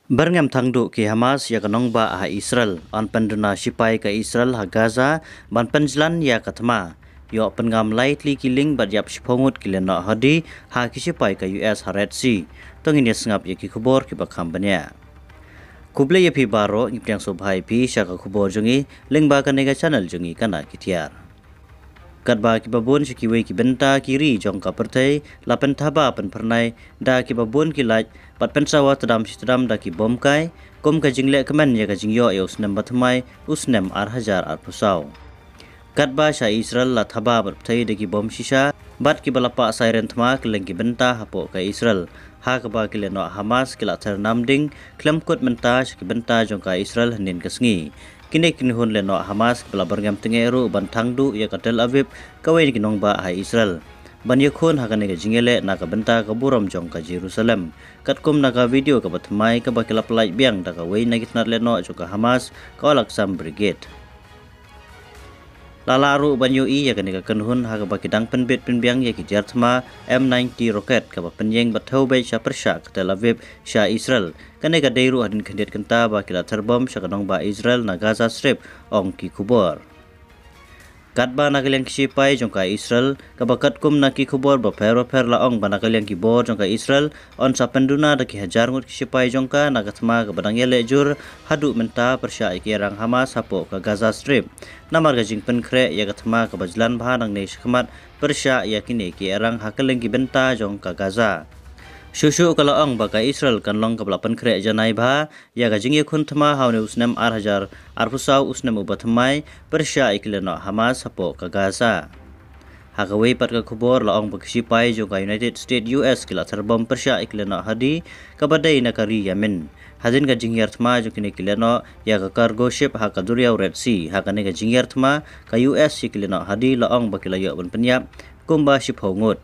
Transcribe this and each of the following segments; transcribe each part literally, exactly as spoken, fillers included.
Byrngem thangduh ki Hamas ïa ka nongbah ha Israel, yn pynduna shipai ka Israel ha Gaza ban pynjlan ïa ka thma. Ïoh pynngam lai tylli ki lieng bad ïap shiphew ngut ki lehnoh hadi ha ki shipai ka U S ha Red Sea. To ngin ïa sngap ïa ki khubor kiba kham bniah. Khublei ïa phi baroh, ngi pdiang sngewbha ïa phi sha ka khubor jong ngi lyngba kane ka channel jong ngi Kana Ki Tiar. Katba kiba bun sha kiwei ki bynta ki ri jong ka pyrthei la pynthaba pynphyrnai da kiba bun ki light bad pynsawa tdam shi tdam da ki bom kai, kum ka jingleh kmen ïa ka jingïoh ïa u snem bathymmai, u snem ar hajar arphew saw. Katba sha Israel la thaba bad pyrthei da ki bom shisha bad kiba la pah siren thma kylleng ki bynta hapoh ka Israel, ha kaba ki lehnoh Hamas ki la ther namding khlem kut mynta sha ki bynta jong ka Israel hynnin ka sngi. Kine ki kynhun lehnoh Hamas kiba la byrngem tyngeh ruh ban thangduh ïa ka Tel Aviv, kawei na ki nongbah ha Israel, ban ïakhun ha kane ka jingïaleh na ka bynta ka burom jong ka Jerusalem, katkum na ka video kaba thymmai kaba ki la pyllait biang da kawei na ki tnat lehnoh jong ka Hamas, ka Al-Aqsam Brigade. La lah ruh ban ïohi ïa kane ka kynhun ha kaba ki dang pynbit pynbiang ïa ki tiar thma M ninety rocket kaba pynïeng bad thew beit sha pyrshah ka Tel Aviv sha Israel. Kane ka dei ruh hadien khyndiat kynta ba ki la ther bom sha ka nongbah Israel na Gaza Strip, ong ki khubor. Katba na ka liang ki shipai jong ka Israel, kaba katkum na ki khubor bapher bapher la ong ba na ka liang ki bor jong ka Israel yn sa pynduna da ki hajar ngut ki shipai jong ka na ka thma kaba dang ïaleh jur haduh mynta pyrshah ïa ki ïarang Hamas hapoh ka Gaza Strip. Namar ka jingpynkhreh ïa ka thma kaba jlan bha nangne shakhmat pyrshah ïa kine ki ïarang ha kylleng ki bynta jong ka Gaza. Shuh shuh ka la ong ba ka Israel kan long kaba la pynkhreh janai bha ïa ka jingïakhun thma ha une u snem ar hajar arphew saw, u snem uba thymmai, pyrshah ïa ki lehnoh Hamas hapoh ka Gaza. Ha kawei pat ka khubor la ong ba ki shipai jong ka United States, U S, ki la ther bom pyrshah ïa ki lehnoh hadi kaba dei na ka ri Yemen, hadien ka jinghiar thma jong kine ki lehnoh ïa ka cargo ship ha ka duriaw Red Sea. Ha kane ka jinghiar thma ka U S ïa ki lehnoh hadi la ong ba ki la ïoh ban pynïap kumba shiphew ngut,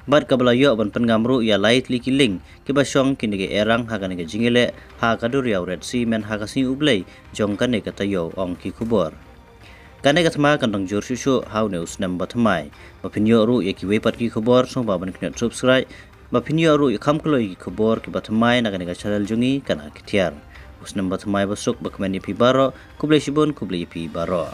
bad kaba la ïoh ban pynngam ruh ïa lai tylli ki lieng kiba shong kine ki ïarang ha kane ka jingïaleh ha ka duriaw Red Sea, myn ha ka sngi U Blei jong kane ka taïew, ong ki khubor. Kane ka thma kan dang jur shuh shuh ha une u snem bathymmai. Ba phin ïoh ruh ïa kiwei pat ki khubor, sngewbha ban kynnoh subscribe ba phin ïoh ruh ïa kham kloi ki khubor kiba thymmai na kane ka channel jong ngi Kana Ki Tiar. U snem bathymmai basuk bakmen ïa phi baroh. Khublei shibun, khublei ïa phi baroh.